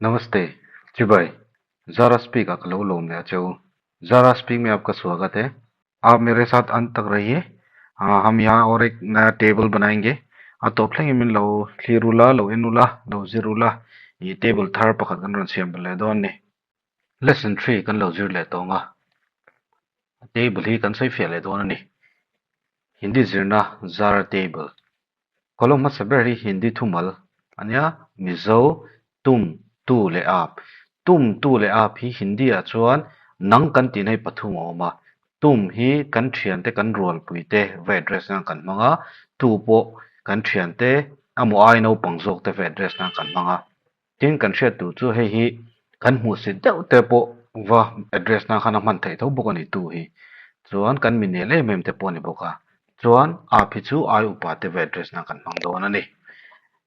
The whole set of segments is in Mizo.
Namaste, Chibai, Zara Speak ah ka lo lawm leh a che u. Zara Speak mein aapka swagat hai. Aap mere saath ant tak rahiye. Haa hum yahan aur ek naya table banayenge. A tawp thlengin min lo thlir ula, lo en ula, lo zir ula, ih table thar pakhat kan rawn siam belh leh dawn a ni. Lesson three kan lo zir leh tawng a, table hi kan sawi fiah leh dawn a ni. Hindi zirna Zara table. Column hmasa ber hi Hindi thumal a nia, Mizo, Tum, Tu leh Aap. Tum, Tu leh Aap hi Hindi ah chuan nang kan tihna hi pathum a awm a. Tum hi kan thiante kan rualpui te va address nan kan hmang a, Tu pawh kan thiante amaw ai naupang zawk te va address nan kan hmang a. Tin kan hriat tur chu hei hi kan hmuhsit deuh te pawh va address nan khan a hman theih tho bawk a ni tu hi. Chuan kan mi nel em em te pawh a ni bawk a. Chuan aap hi chu ai upa te va address nan kan hmang dawn a ni.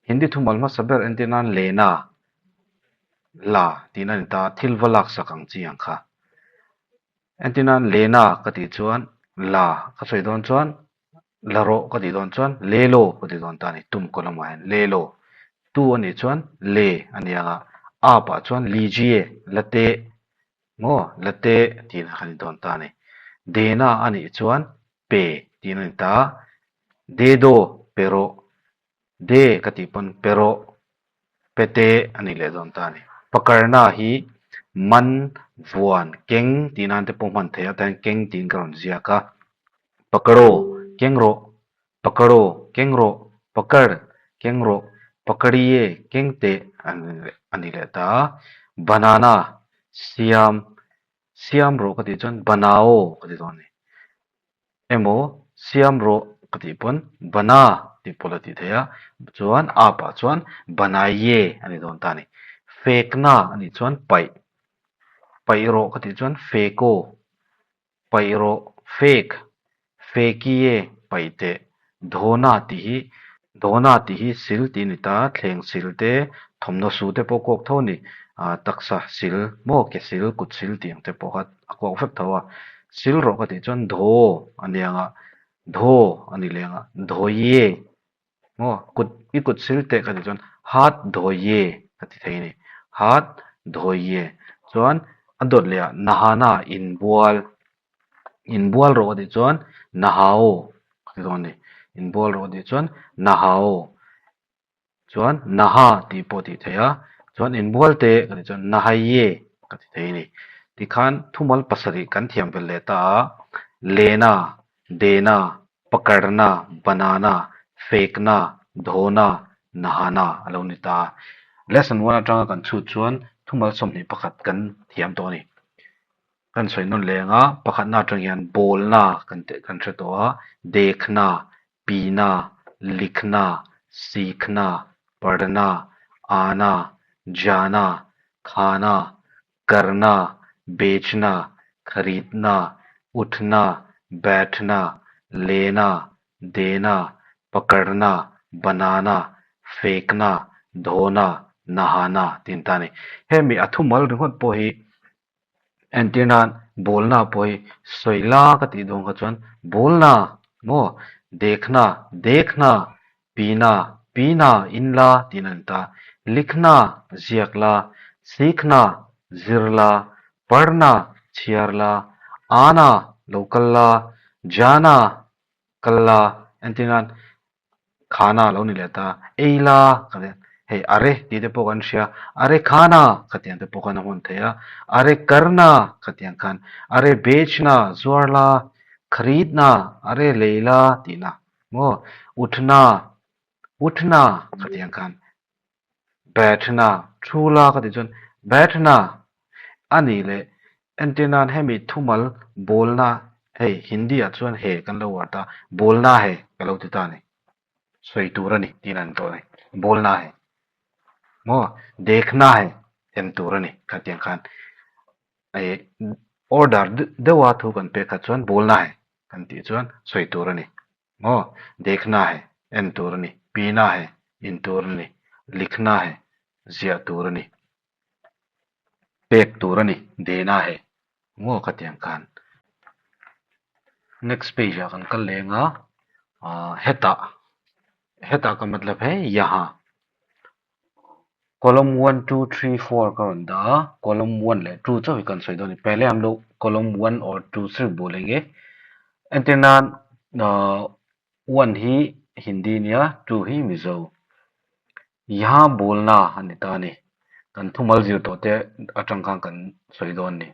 Hindi thumal hmasa ber entir nan Lena, la tih na a ni ta, thil va laksak ang chi ang kha. Entir nan Lena ka tih chuan la ka sawi dawn chuan La rawh ka tih dawn chuan le law ka ti dawn ta a ni, tum kaw lamah hian le law. Tu a nih chuan le a ni ang a, a pah chuan lijie, la te maw, la te tih na kha a ni dawn ta a ni. Dena a nih chuan pe tih na a ni ta a, de do pe rawh, de ka tih pawn pe rawh, pe te a ni leh dawn ta a ni. Pakarna hi man, vuan, keng tih nan te pawh hman theih a, tihian keng tiin ka rawn ziak a. Pakaro, keng rawh, pakaro, keng rawh, pakar, keng rawh, pakariye, keng teh a ni leh ta a. Banana, siam, siam rawh ka tih chuan banao ka ti dawn a ni. Emaw siam rawh ka tih pawn bana tih pawh la tih theih a, chuan aap ah chuan banaye a ni dawn ta a ni. Fekna a nih chuan paih, paih rawh ka tih chuan feko, paih rawh, fek, fekiye, paih teh, dhona tih hi dhona tih hi sil tih a ni ta, thleng sil te, thawmhnaw su te pawh kawk tho a ni, ah taksa sil maw ke sil, kut sil tih ang te pawh kha a kawk vek tho a, sil rawh ka tih chuan dhaw a ni ang a, dhaw a ni leh ang a, dhawiye maw kut i kut sil teh ka tih chuan hat dhawiye ka ti thei a ni, hat dhawiye chuan a dawt leh ah nahana inbual inbual rawh ka tih chuan nahao ka ti dawn a ni, inbual rawh ka tih chuan nahao. Chuan Naha tih pawh tih theih a, chuan inbual te ka tih chuan Nahaye ka ti thei a ni. Tikhan thumal pasarih kan thiam vel leh ta a, Lena, Dena, Pakarna, Banana, Fekna, Dhona, Nahana a lo ni ta a. Lesson one atanga kan chhut chuan thumal 21 kan thiam tawh a ni. Kan sawi nawn leh ang a, pakhatna atang hian bawlna kan kan hre tawh a, dekhna, pina, likhna, sikhna, parhna, aana, jana, khana, karna, bechna, kharidna, uthna, baithna, lena, dena, pakarna, banana, fekna, dhona, nahana tih an ta a ni. Hemi a thumal ringawt pawh hi Entir nan bawlna pawh hi sawi la ka tih dawn kha chuan bawlna maw dekhna dekhna pina pina inla tiin a ni ta likhna ziak la sikhna zir la parna chhiar la ana lo kal la jana kal la entir nan Khana a lo ni leh ta, ei la ka ti a, hei are tih te pawh kan hria, are khana ka ti ang te pawh khan a hmun thei a, are karna ka ti ang khan, are bechna zuar la, kharidna are lei la tihna maw, uthna uthna ka ti ang khan. Bathna, thu la ka tih chuan Bathna a nih leh entir nan hemi thumal bawlna hei Hindi ah chuan he kan lo uar ta, bawlna he ka lo ti ta a ni, sawi tur a ni tiin an tawh a ni, bawlna he maw dekhna he en tur a ni khatiang khan eh order deuha thu kan pek kha chuan bawlna he kan tih chuan sawi tur a ni. Maw? Dekhna he, en tur a ni. Pina he, in tur a ni. Likhna he, ziah tur a ni. Pek tur a ni, dena he. Maw khatiang khan. Next page ah kan kal leng a, hetah, hetah ka matlab he yaha. Column one two three four ka rawn dah a, column one leh two chauh hi kan sawi dawn a ni. Pehle ham lo column one or two sirf bolenge. Entir nan ahh one hi Hindi nia two hi Mizo. Yaha bolna a ni ta a ni. Kan thumal zir tawh te atang khan kan sawi dawn a ni.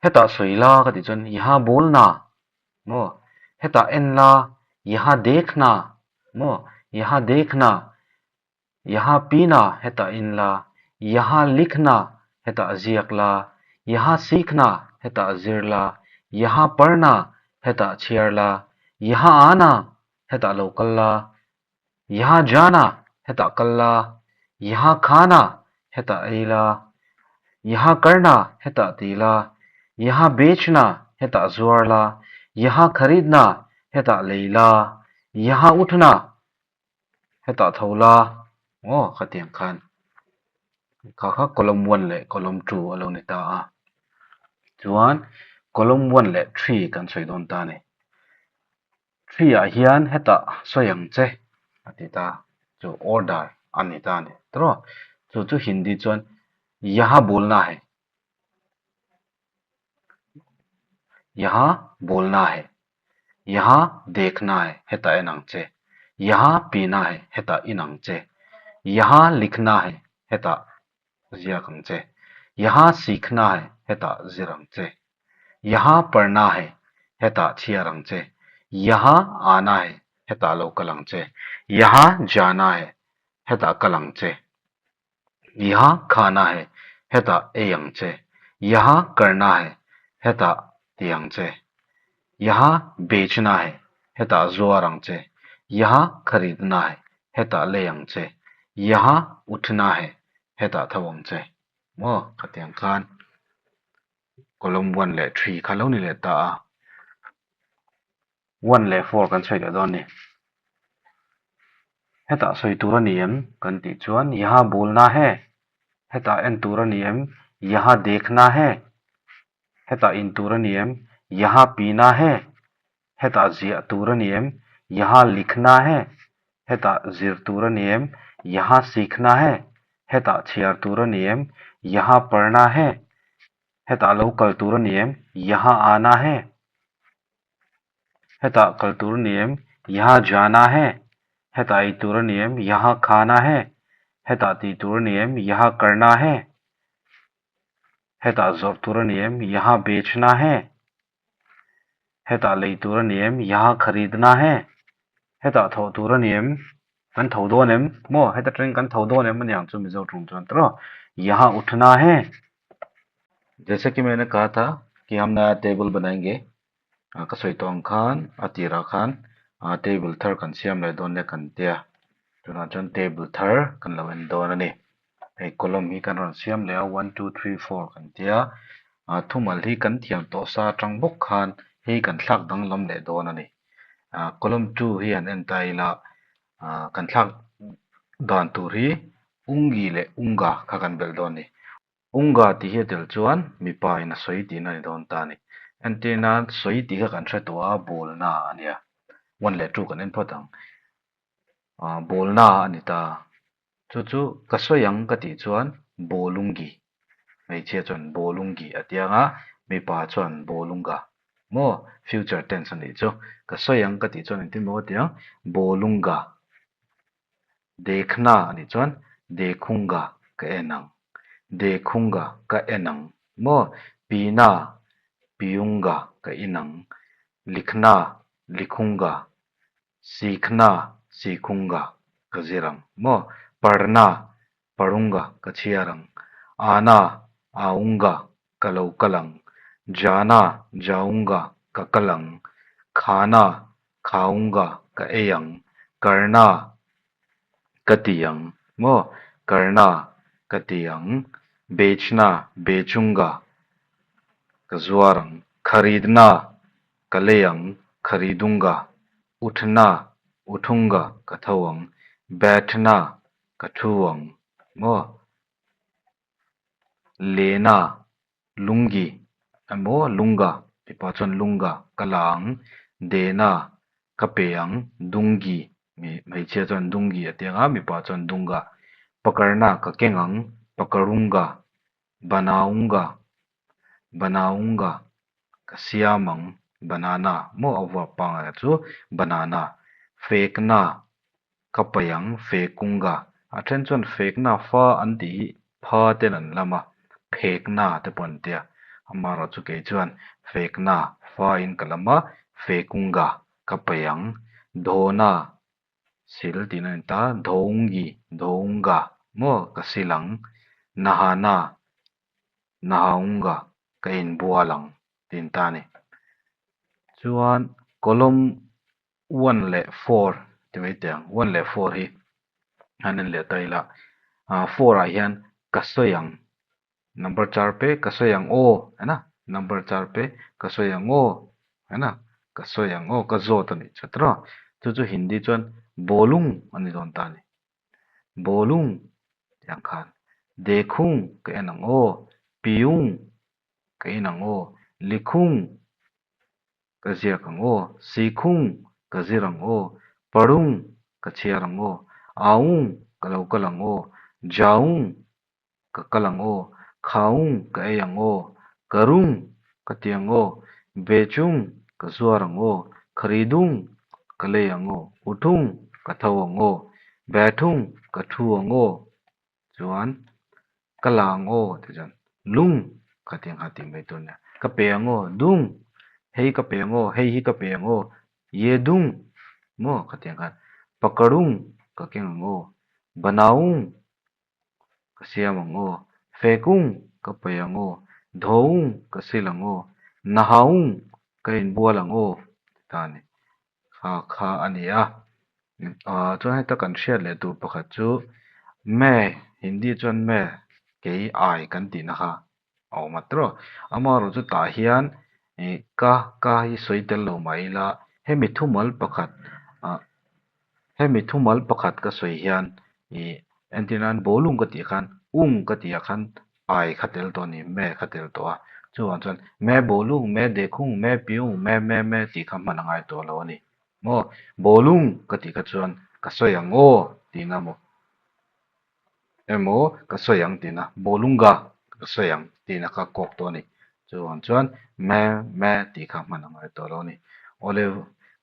Hetah sawi la ka tih chuan yaha bolna maw hetah en la yaha dekhna maw yaha dekhna Yaha pina hetah in la, yaha likhna hetah ziak la, yaha sikhna hetah zir la, yaha parhna hetah chhiar la, yaha ana hetah lo kal la, yaha jana hetah kal la, yaha khana hetah ei la, yaha karna hetah ti la, yaha bechna hetah zuar la, yaha kharidna hetah lei la, yaha uthna Hetah tho la aw khatiang khan kha kha column one leh column two a lo ni ta a chuan column one leh three kan sawi dawn ta a ni three ah hian hetah sawi ang che a ti ta chu order a ni ta a ni tawh chu chu hindi chuan yaha bolna hai yaha bolna hai. Yaha dekhna hai hetah en ang che. Yaha pina hai hetah in ang che. Yaha likhna hai hetah ziak ang che. Yaha sikhna hai hetah zir ang che. Yaha parhna hai hetah chhiar ang che. Yaha aana hai hetah lo kal ang che. Yaha jana hai hetah kal ang che. Yaha khana hai hetah ei ang che. Yaha karna hai hetah ti ang che. Yaha bechna hai hetah zuar ang che. Yaha kharidna hai hetah lei ang che. Yaha uthna hai hetah tho ang che. Maw khatiang khan column one leh three kha lo ni leh ta a. One leh four kan sawi leh dawn a ni. Hetah sawi tur a ni em kan tih chuan yaha bolna he, hetah en tur a ni em yaha dekhna he, hetah in tur a ni em yaha pina he, hetah ziah tur a ni em yaha likhna he, hetah zir tur a ni em yaha sikhna he, hetah chhiar tur a ni em yaha parhna he, hetah lo kal tur a ni em yaha aana he. Hetah kal tur a ni em? Yaha jana hai. Hetah ei tur a ni em? Yaha khana hai. Hetah tih tur a ni em? Yaha karna hai. Hetah zawrh tur a ni em? Yaha bechna hai. Hetah lei tur a ni em? Yaha kharidna hai. Hetah thawh tur a ni em? Kan tho dawn em? Maw heta tangin kan tho dawn em aniang chu Mizo tawng chuan tawrh a, Yaha uthna hai. Jaise ki maine kaha tha ki hum naya table banayenge ka sawi tawh ang khan a tirah khan table thar kan siam leh dawn nia kan tia tunah chuan table thar kan lo en dawn a ni hei column hi kan rawn siam leh a one two three four kan tia thumal hi kan thiam tawh sa atang bawk khan hei kan thlak danglam leh dawn a ni column two hi han en ta ila kan thlak dan tur hi ungi leh unga kha kan belh dawn a ni. Unga tih hi a tel chuan mipa in a sawi tihna a ni dawn ta a ni. Entir nan sawi tih kha kan hre tawh a, bawlna a nia. One leh two kan en phawt ang. Aaa bawlna a ni ta. Chu chu ka sawi ang ka tih chuan bawlungi. Hmeichhia chuan bawlungi a ti ang a, mipa chuan bawlunga. Maw future tense a nih chu. Ka sawi ang ka tih chuan engtin maw ka ti ang? Bawlunga. Dekhna a nih chuan Dekhunga ka en ang, Dekhunga ka en ang maw? Pina, Piunga ka in ang, Likhna, Likhunga, Sikhna, Sikhunga ka zir ang maw? Parhna, Parunga ka chhiar ang, Ana, Aunga ka lo kal ang, Jana, Jaunga ka kal ang, Khana, Khaunga ka ei ang, Karna ka ti ang maw? Karna ka ti ang, Bechna, Bechunga ka zuar ang, Kharidna ka lei ang, Kharidunga, Uthna, Uthunga ka tho ang, Bathna ka thu ang maw? Lena Lungi emaw Lunga mipa chuan Lunga ka la ang, Dena ka pe ang, Dungi hmeichhia chuan Dungi a ti ang a, mipa chuan Dunga. Pakarna ka keng ang, pakarunga, banaunga, banaunga, ka siam ang, banana, maw a vuak pangngai chu banana, fekna, ka paih ang, fekunga, a then chuan fekna fa an tih hi pha ten an lam a, phekna te pawh an tia, amaherawhchu kei chuan fekna fa in ka lam a, fekunga ka paih ang, dawna. Sil tihna a ni ta, Dhoungi, Dhounga maw ka sil ang, Nahana, Nahaunga ka inbual ang tih a ni ta a ni. Chuan column one leh four ti mai teh ang, one leh four hi han en leh ta ila, four ah hian ka sawi ang Number char pe ka sawi ang aw ena number char pe ka sawi ang aw ena ka sawi ang aw ka zawt a nih chu tawh chu chu Hindi chuan bawlung a ni dawn ta a ni bawlung tih ang khan dekhung ka en ang aw piung ka in ang aw likhung ka ziak ang aw sikhung ka zir ang aw parung ka chhiar ang aw aung ka lo kal ang aw jaung Ka kal ang aw, khaung ka ei ang aw, ka rung ka ti ang aw, bechung ka zuar ang aw, kharidung ka lei ang aw, uthung ka tho ang aw, bethung ka thu ang aw, chuan ka la ang aw tih chuan lung ka ti ang kha tih mai tur a nia. Ka pe ang aw, dung, hei ka pe ang aw, hei hi ka pe ang aw, ye dung maw ka ti ang khan, pakarung ka keng ang aw, banaung Ka siam ang aw, Fekung ka paih ang aw, Dhoung ka sil ang aw, Nahaung ka inbual ang aw ti ta a ni. Kha kha a ni a. Chuan heta kan hriat leh tur pakhat chu Me, Hindi chuan Me, kei, ai kan tihna kha a awm a tawh. Amaherawh chu tah hian ih ka ka hi sawi tel lo mah ila hemi thumal pakhat ah hemi thumal pakhat ka sawi hian ih entir nan bawlung ka tih khan ung ka tih ah khan ai kha tel tawh a ni me kha tel tawh a chuvang chuan me bawlung me dekhung me piung me me me tih kha hman a ngai tawh lo a ni maw bawlung ka tih kha chuan ka sawi ang aw tihna maw. Emaw ka sawi ang tihna, Bolunga ka sawi ang tihna kha kawk tawh a ni. Chuvang chuan me me tih kha hman a ngai tawh lo a ni. Awle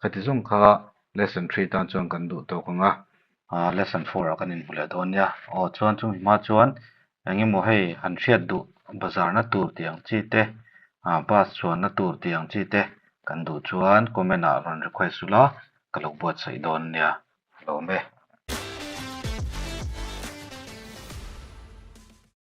khati zawng kha lesson three tan chuan kan duh tawk ang a, lesson four ah kan inhmu leh dawn nia. Aw chuan chumi hma chuan eng emaw hei han hriat duh bazar na tur tih ang chi te, bus chuanna tur tih ang chi te kan duh chuan comment ah rawn request ula ka lo buatsaih dawn nia. Hlawm e.